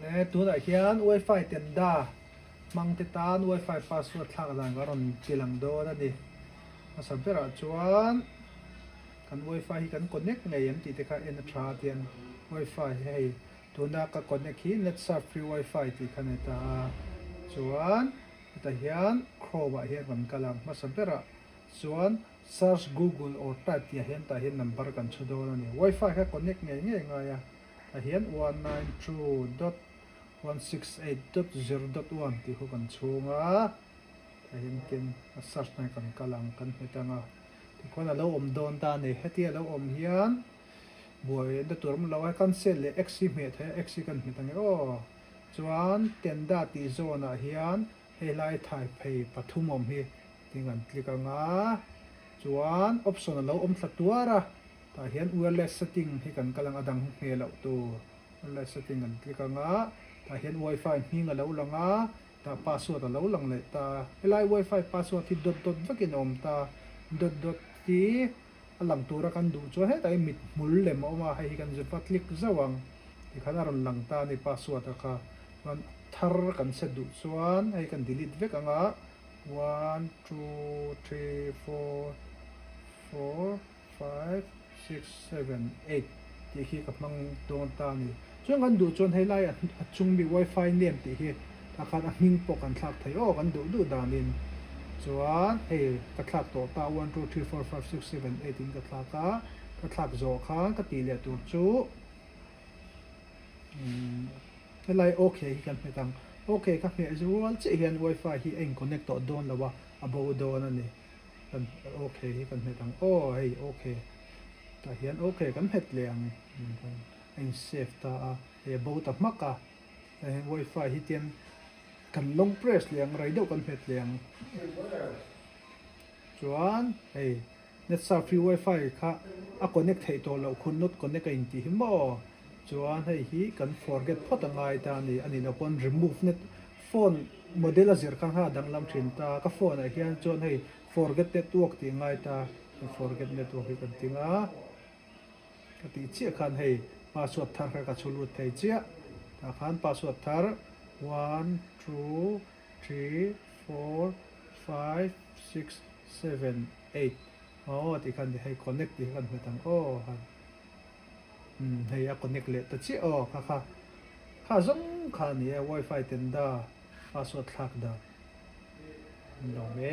Le tunah hian wifi tenda hmang te tan wifi password thlak dan ka rawn ti lang dawn a ni. Hmasa berah chuan kan wifi hi kan connect ngei em tih te kha en a tha a tiang wifi hi hei tuna ka connect hi netsurf free wifi tih kha ni ta a chuan hetah hian chrome ah hian kan kal ang hmasa berah chuan search google or type tih ah hian tah hian number kan chhu dawn a ni wifi kha connect ngei ngei ngai a. Tah hian 192.168.0.1 tih khu kan chhung a, tah hian tin a search na kan kal ang kan hmet ang a, tikhuan a lo awm dawn ta a ni. Hetia a lo awm hian buai na tur awm lo a, cancel leh x hi hmeh theih a, x hi kan hmet ang e aw. Chuan tenda tih zawn ah hian hei lai thai phei pathum awm hi tin kan click ang a, chuan option a lo awm thla tuar a. Tah hian wireless setting hi kan kal ang a dang hmeh loh tur wireless setting kan click ang a, tah hian wifi hming a lo lang a, tah password a lo lang leh ta, helai wifi password hi dot dot vekin a awm ta, dot dot hi a lang tura kan duh chuan hetah hian mit hmul lem a awm a, hei hi kan zep a click zauh ang tikhan a rawn lang ta a ni password a kha, chuan thar kan set duh chuan hei kan delete vek ang a, one two three four four. Five, six, seven, eight tih khi ka hmang dawn ta a ni. Chuan kan duh chuan helai a chung mi wifi name tih hi tah khan a hming pawh kan thlak thei aw kan duh duh danin. Chuan hei ka thlak tawh ta one, two, three, four, five, six, seven, eight in ka thlak a, ka thlak zawh khan ka tih leh tur chu umm helai ok hi kan hmet ang. Ok ka hmeh rual chiah hian wifi hi a in connect tawh dawn lo a, a bo dawn a ni. Kan ok hi kan hmet ang aw hei ok tah hian ok kan hmet leh ang a in save ta a hei a bo ta hmak a tah hian wifi hi tian kan long press leh ang rei deuh kan hmet leh ang chuan hei netsurf hi wifi kha a connect theih tawh loh khun not connect a intih hi maw chuan hei hi kan forget phawt a ngai ta a ni a nih loh pawn remove net Phone model a zir kha kha a danglam thin ta, ka phone ah hian chuan hei forget network tih ngai ta, hei forget network hi kan ting a, ka tih chiah khan hei password thar kha ka chhu lut thei chiah, tah khan password thar one two three four five six seven eight aw tih khan hei connect tih kha kan hmet ang aw han. Umm hei a connect leh ta chiah aw kha kha kha zawng kha a ni e wifi tenda password thlak dan an lo awm e.